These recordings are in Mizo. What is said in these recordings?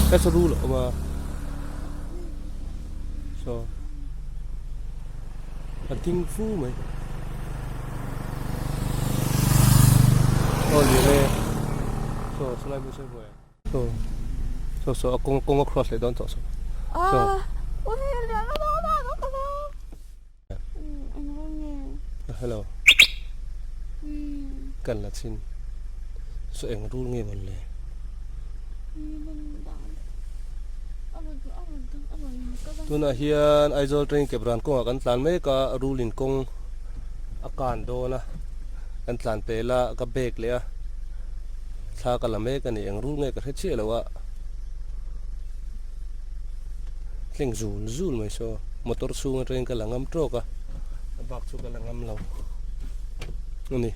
Heta rul a awm a saw a ding fu mai aw lian e saw sawlai hmun sawi hmuai saw saw saw a kawng kawng a cross leh dawn tawh saw saw Hello kan la chin saw eng rul nge mawn le tunah hian Aizawl train cab ran kawngah kan tlan mek a rul in kawng a kan dawn a kan tlan pel a ka bag leh a thla ka la mek a ni eng rul nge ka hre chiah lo a. Thleng zul zul mai saw motor chhung atangin ka la ngam tawk a a bak chu ka la ngam lo a ni.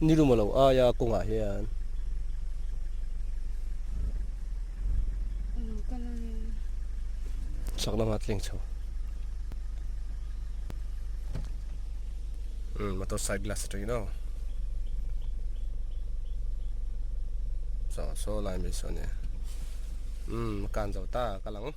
Ni lum a lo ai a kawngah hian. Chak lama tleng chho. Motor side glass atangin aw. Saw saw lai mai saw nia. Kan zo ta ka lang.